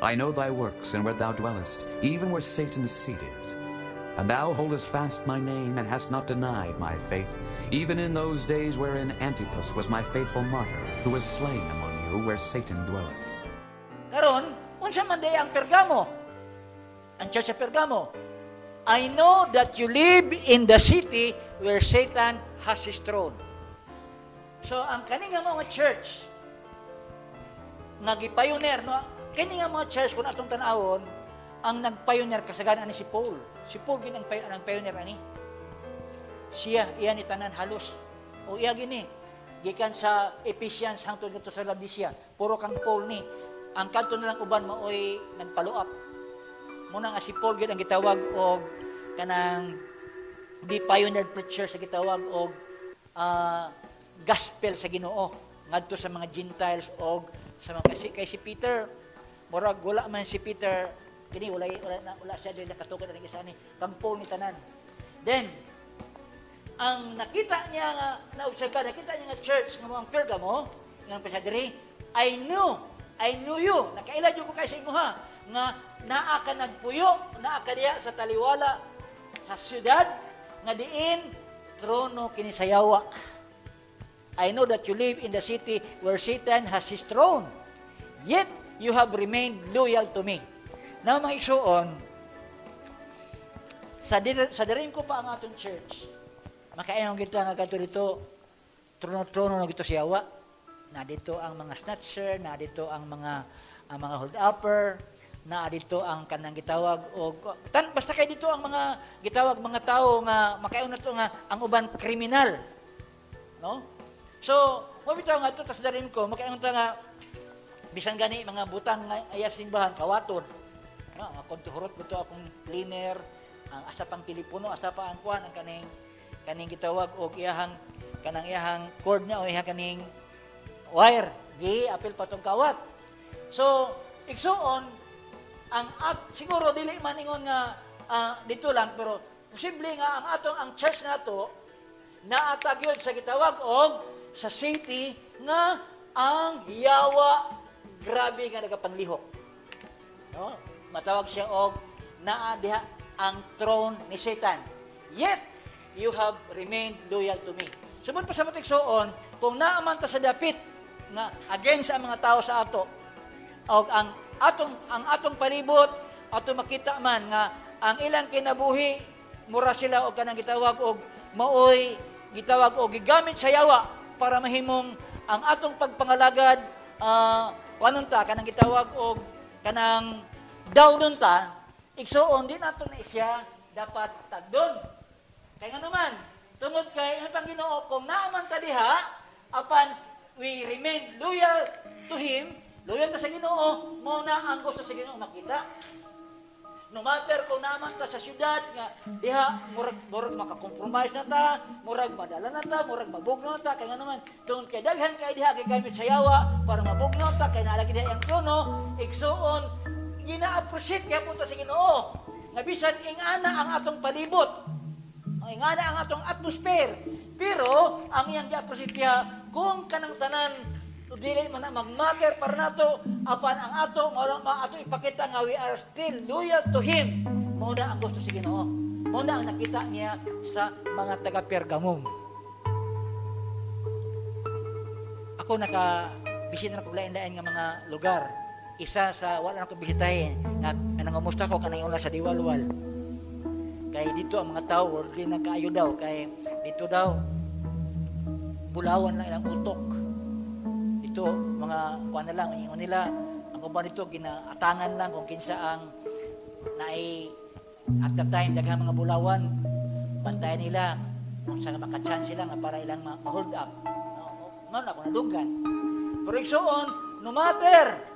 I know thy works, and where thou dwellest, even where Satan's seat is. And thou holdest fast my name, and hast not denied my faith, even in those days wherein Antipas was my faithful martyr, who was slain among you where Satan dwelleth. Karon, unsa man diay ang Pergamo? Ang church sa Pergamo. "I know that you live in the city where Satan has his throne." So, ang kani nga mga church nga gi-pioneer, no, kini nga mga church, kung atong tan-awon, ang nag-pioneer kasagaran ani si Paul. Si Paul gid ang pioneer ani. Siya iya ni tanan halos. O iya gini gikan sa Ephesians hangtod ngadto sa Laodicea, puro kang Paul ni. Ang kadto na lang uban maoy nag-follow up. Muna nga si Paul gid ang gitawag og kanang the pioneer preacher sa gitawag og gospel sa Ginoo ngadto sa mga Gentiles og sa mga kasi. Kay si Peter, murag wala man si Peter kini, wala wala, na, wala siya dili nakatukod ani isa ni kang Paul ni tanan. Then ang nakita niya nga na-observe, nakita niya nga church nga mo ang Pergamo, nga pa siya diri, "I knew you, nakaila jud ko kay sa imuha nga naa ka nagpuyo, naa ka diha sa taliwala sa syudad nga diin trono kini sa yawa." "I know that you live in the city where Satan has his throne. Yet you have remained loyal to me." Now, mga igsuon, sa dirin ko pa ang atong church, makaingon kita nga kadto dito, trono-trono na gito sa yawa. Na dito ang mga snatcher, na dito ang mga hold-upper, na dito ang kanang gitawag og tan, basta kay dito ang mga gitawag mga tao nga makaingon nato nga ang uban kriminal. No? So, mo bitaw nga to tas darin ko makaingon ta nga bisan gani mga butang nga aya simbahan kawaton. No, ang akong tuhurot to, akong cleaner, ang asa pang telepono, asa pa ang kuan, ang kaning gitawag og iyahang kanang iyahang cord niya o iyahang kaning wire gi apil pa tong kawat. So, igsuon, ang at siguro dili man ingon nga dito lang, pero posible nga ang atong ang church nato naata gyud sa gitawag og sa city nga ang yawa grabe nga nagapanglihok. No? Matawag siya og naa diha ang throne ni Satan. "Yet you have remained loyal to me." Sumod pa sa igsuon, kung naa man ta sa dapit nga against ang mga tao sa ato, og ang atong palibot ato makita man nga ang ilang kinabuhi mura sila og kanang gitawag og maoy gitawag og gigamit sa yawa para mahimong ang atong pagpangalagad kuanon ta, kanang gitawag og kanang dawnon ta, igsuon, di nato na siya dapat tagdon. Kay nga naman, tungod kay ang Panginoon, kung naa man ta diha apan we remain loyal to Him, loyal ta sa Ginoo, mo na ang gusto sa Ginoo makita. No matter kung naa man ta sa syudad nga diha murag maka-compromise na ta, murag madala na ta, murag mabugnaw ta, kay nga naman, tungod kay daghan kay diha gigamit sa yawa para mabugnaw ta, kay naa lagi diha ang trono, igsuon, gina-appreciate kaya punta sa Ginoo nga bisan ingana ang atong palibot, ang ingana ang atong atmosphere, pero ang iyang gi-appreciate niya kung kanang tanan dili man na mag-matter para nato, apan ang ato mao lang ato ipakita nga we are still loyal to Him, mao na ang gusto sa Ginoo, mao na ang nakita niya sa mga taga Pergamum. Ako naka bisita na kog lain-lain nga mga lugar. Isa sa wala na ko bisitahin nga nangumusta ko kanang una sa Diwalwal. Kay dito ang mga tao worldly na kaayo daw, kay dito daw bulawan lang ilang utok. Dito mga kuan na lang ingon nila, ang uban dito ginaatangan lang kung kinsa ang naay at the time daghang mga bulawan, bantayan nila kung saan maka-chance sila nga para ilang ma-hold up. No, no na ako nadunggan. Pero igsuon, no matter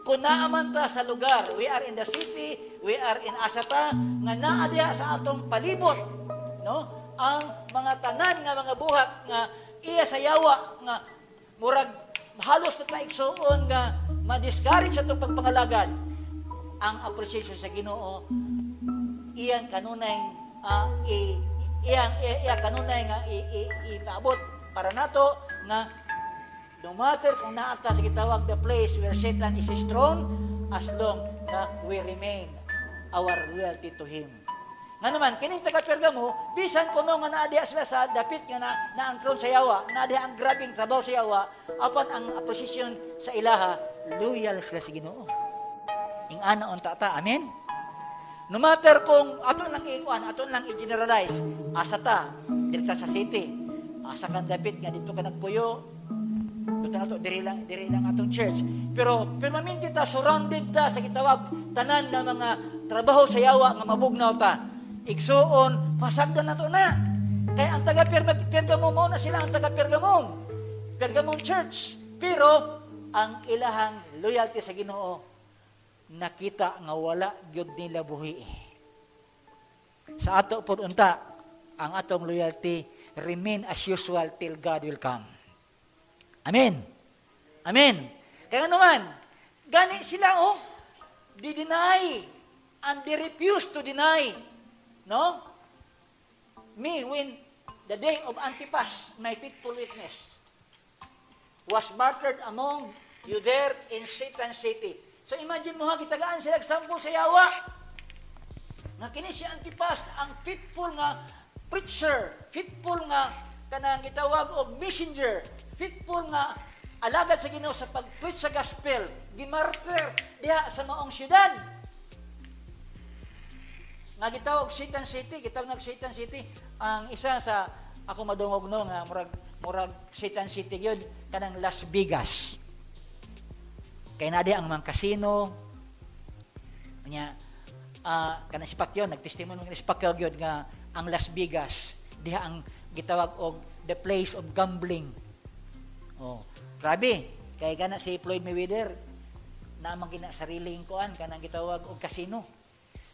kung naa man ta sa lugar, we are in the city, we are in asata, nga naa diha sa atong palibot, no? Ang mga tanan nga mga buhat nga iya sa yawa nga murag halos na ta, igsuon, nga ma-discourage sa atong pagpangalagad, ang appreciation sa Ginoo iyang kanunay i iyang iya kanunay nga ipaabot para nato nga no matter kung naa ta sa gitawag the place where Satan is his throne, as long na we remain our loyalty to Him. Nga naman, kining taga Pergamo, bisan kuno nga naa diha sila sa dapit nga na ang throne sa yawa, naa diha ang grabeng trabaho sa yawa, apan ang posisyon sa ilaha, loyal sila sa Ginoo. Ing-ana unta ta, amen? No matter kung ato lang ikuan, ato lang i-generalize, asa ta, diri ta sa city, asa kang dapit nga dito ka nagpuyo, dito na to, diri lang atong church. Pero permanente ta, surrounded ta sa gitawag tanan nga mga trabaho sa yawa nga mabugnaw ta. Igsuon, pasagdan na to na. Kaya ang taga Pergamum, mao na sila ang taga Pergamum. Pergamum Church. Pero ang ilahang loyalty sa Ginoo nakita nga wala gyud nila buhi. Sa ato pod unta, ang atong loyalty remain as usual till God will come. Amen. Amen. Kaya naman, gani sila oh, di deny and they refuse to deny. No? Me, when the day of Antipas, my faithful witness, was martyred among you there in Satan's city. So imagine mo ha, gitagaan sila example sa yawa. Nga kini si Antipas, ang faithful nga preacher, faithful nga kanang gitawag og messenger, faithful nga alagad sa Ginoo sa pag-preach sa gospel, gimartyr diha sa maong syudad. Nga gitawag Satan City, gitawag nag Satan City, ang isa sa ako madungog no nga murag Satan City gyud kanang Las Vegas. Kay naa ang mga casino nya, kanang si Pacquiao nagtestimony si Pacquiao gyud nga ang Las Vegas diha ang gitawag og the place of gambling. Oh, grabe. Kay kana si Floyd Mayweather naa man gina sariling kuan kanang gitawag og casino.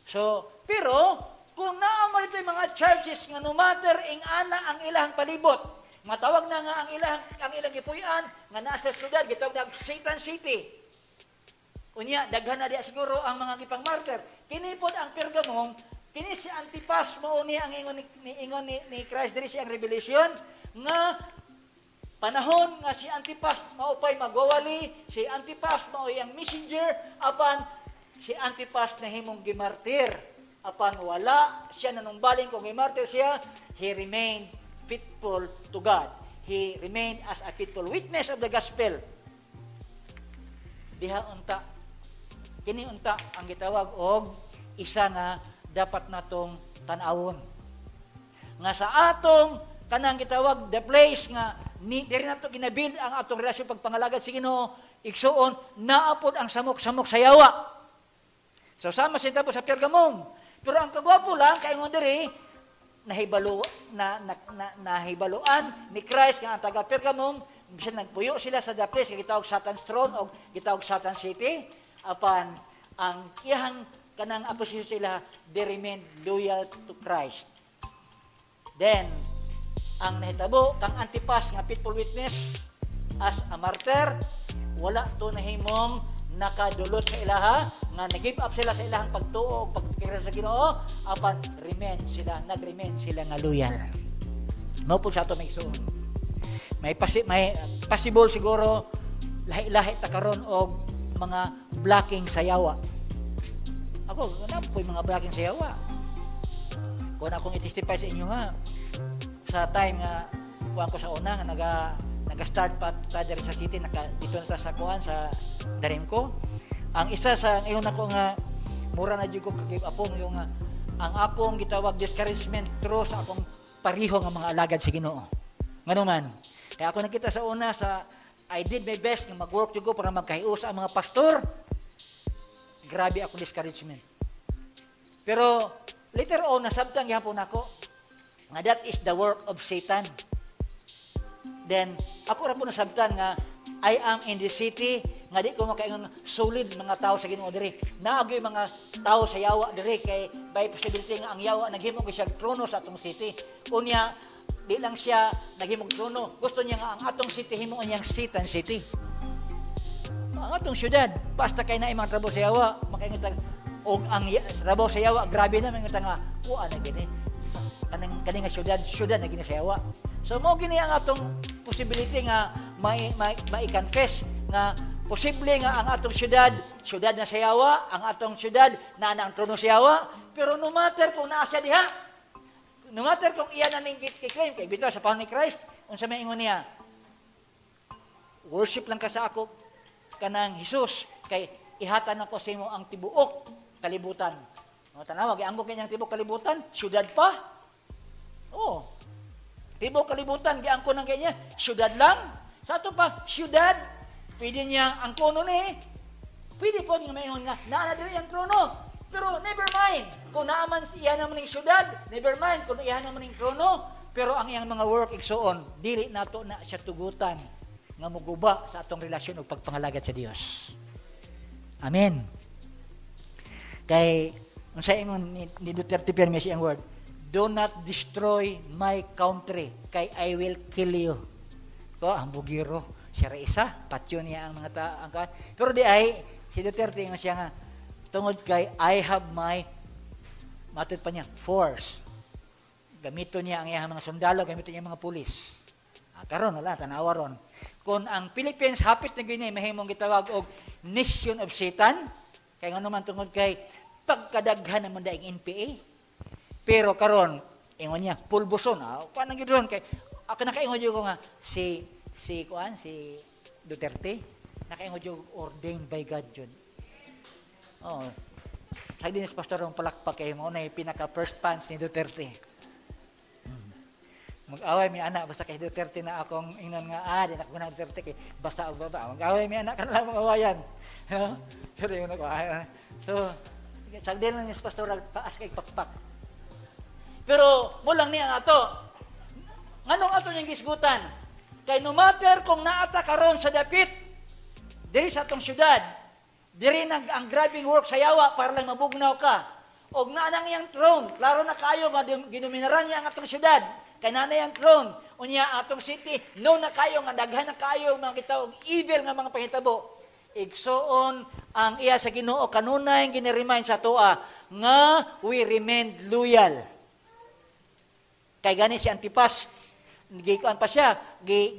So, pero kung naa man dito yung mga churches nga no matter ing ana ang ilang palibot, matawag na nga ang ilang gipuy-an nga naa sa syudad gitawag na Satan City. Unya daghan na diha siguro ang mga gipang martyr. Kini pod ang Pergamum, kini si Antipas mao ni ang ingon ni Christ diri siyang revelation nga panahon nga si Antipas mao pay magwawali, si Antipas mao ang messenger, apan si Antipas nahimong gimartir. Apan wala siya nanumbaling kung gimartir siya, he remained faithful to God. He remained as a faithful witness of the gospel. Diha unta, kini unta ang gitawag og isa nga dapat natong tan-awon. Nga sa atong kanang gitawag the place nga ni diri nato ginabuild ang atong relasyon pagpangalagad sa Ginoo, igsuon, naa pod ang samok-samok sa yawa. So sama siya sa Pergamum. Pero ang kagwapo lang kay ingon diri nahibalo na, na, na nahibaluan ni Christ nga ang taga Pergamum bisan nagpuyo sila sa the place nga gitawag Satan's throne o gitawag Satan City, apan ang iyang kanang aposisyon sila, they remain loyal to Christ. Then ang nahitabo kang Antipas nga faithful witness as a martyr, wala to nahimong nakadulot sa ilaha nga nag-give up sila sa ilahang pagtuo o pagkira sa Ginoo, apan remain sila, nag-remain sila nga loyal. Mao po sa ato may igsuon. May possible siguro lahi-lahi ta karon og mga blocking sa yawa. Ako, wala po yung mga blocking sa yawa. Kung akong i-testify sa inyo ha, sa time nga kuan ko sa una nga naga-start pa ta diri sa city, naka dito na ta sa kuan sa Darimko. Ang isa sa ingon ako nga mura na jud ko ka-give up yung ang akong gitawag discouragement through sa akong pariho nga mga alagad sa Ginoo. Ngano man, kaya ako nakita sa una sa I did my best nga mag-work jud ko para magkahiusa ang mga pastor. Grabe akong discouragement. Pero later on nasabtan gihapon nako nga that is the work of Satan. Then ako ra po nasabtan nga I am in the city nga di ko makaingon solid mga tao sa Ginoo diri. Naa gyud mga tao sa yawa diri kay by possibility nga ang yawa naghimo gyud siya trono sa atong city. Unya di lang siya naghimong trono. Gusto niya nga ang atong city himuon niyang Satan City. Ang atong syudad basta kay naay mga trabaho sa yawa, makaingon ta og ang trabaho sa yawa grabe na mga nga kuan na gini sa kanang kani nga syudad, syudad na gini sa yawa. So mo gini ang atong possibility nga may mai-confess nga Posible nga ang atong syudad, syudad na sa yawa, ang atong syudad na ang trono sa yawa, pero no matter kung naa siya diha, no matter kung iya na ning gi-claim, kay bitaw sa panahon ni Christ, unsa may ingon niya? "Worship lang ka sa ako kanang Jesus kay ihatan nako sa imo ang tibuok kalibutan." O, tanawa, giangkon kanyang tibuok kalibutan, syudad pa. Oh. Tibuok kalibutan, giangkon ng kanya, syudad lang. Sa ato pa, syudad, pwede niya ang kono ni. Pwede po nga maingon nga, naa na diri ang trono. Pero never mind, kung naaman iya naman ning syudad, never mind kung iya naman ning trono, pero ang iyang mga work, igsuon, dili nato na siya tugutan nga muguba sa atong relasyon ug pagpangalagad sa Dios. Amen. Kay unsa ingon ni Duterte pirmi siyang word, "Do not destroy my country kay I will kill you." Ko ang bugiro siya ra isa, patyo niya ang mga ta ang. Pero di ay si Duterte, ingon siya nga tungod kay "I have my," matod pa niya, "force." Gamito niya ang iyang mga sundalo, gamito niya ang mga pulis. Ah, karon wala, tanawa ron. Kung ang Philippines hapit na gini mahimong gitawag og nation of Satan, kay ngano man, tungod kay pagkadaghan naman daing NPA. Pero karon ingon niya pulbuson, ah, paano gyud ron kay ako nakaingon jud ko nga si si kuan si Duterte nakaingon jud ordained by God jud. Oh. Sa din pastor ang palakpak kay mo na pinaka first fans ni Duterte. Mag-away mi ana basta kay Duterte na akong ingnon nga ah di na ako na Duterte kay basta og baba. Mag-away mi ana kan lang mga awayan. Pero yung ako ah, so sagdi lang ni pastor paas kay pakpak. Pero mo lang niya ato. Nganong ato niyang gisgutan? Kay no matter kung naata karon sa dapit diri sa atong syudad, diri nag ang driving work sa yawa para lang mabugnaw ka. Og naa nang iyang throne, klaro na kayo nga ginuminaran niya ang atong syudad. Kay naa na iyang throne. Unya atong city, no na kayo nga daghan na kayo mga kita og evil nga mga panghitabo. Igsuon, ang iya sa Ginoo kanunay gini-remind sa atoa nga we remain loyal. Kay gani si Antipas, gikuan pa siya,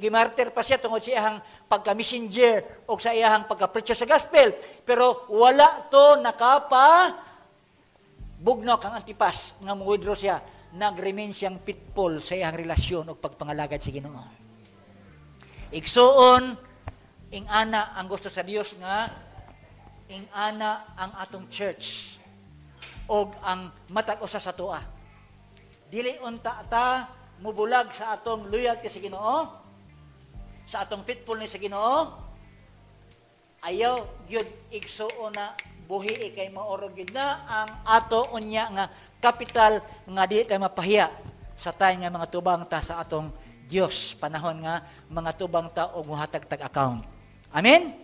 gimartir pa siya tungod sa iyang pagka-messenger o sa iyang pagka-preacher sa gospel. Pero wala to nakapa bugnaw kang Antipas nga mo-withdraw siya. Nag-remain siyang faithful sa iyang relasyon o pagpangalagad sa Ginoo. Igsuon, ing-ana ang gusto sa Dios nga ing-ana ang atong church og ang matag usa sa atoa. Dili unta ta mubulag sa atong loyalty sa Ginoo, sa atong faithfulness sa Ginoo. Ayaw gyud, igsuon, na buhi kay maoro gyud na ang ato unya nga capital nga di tayo mapahiya sa time nga mga tubang ta sa atong Dios, panahon nga mga tubang ta og muhatag tag account. Amen.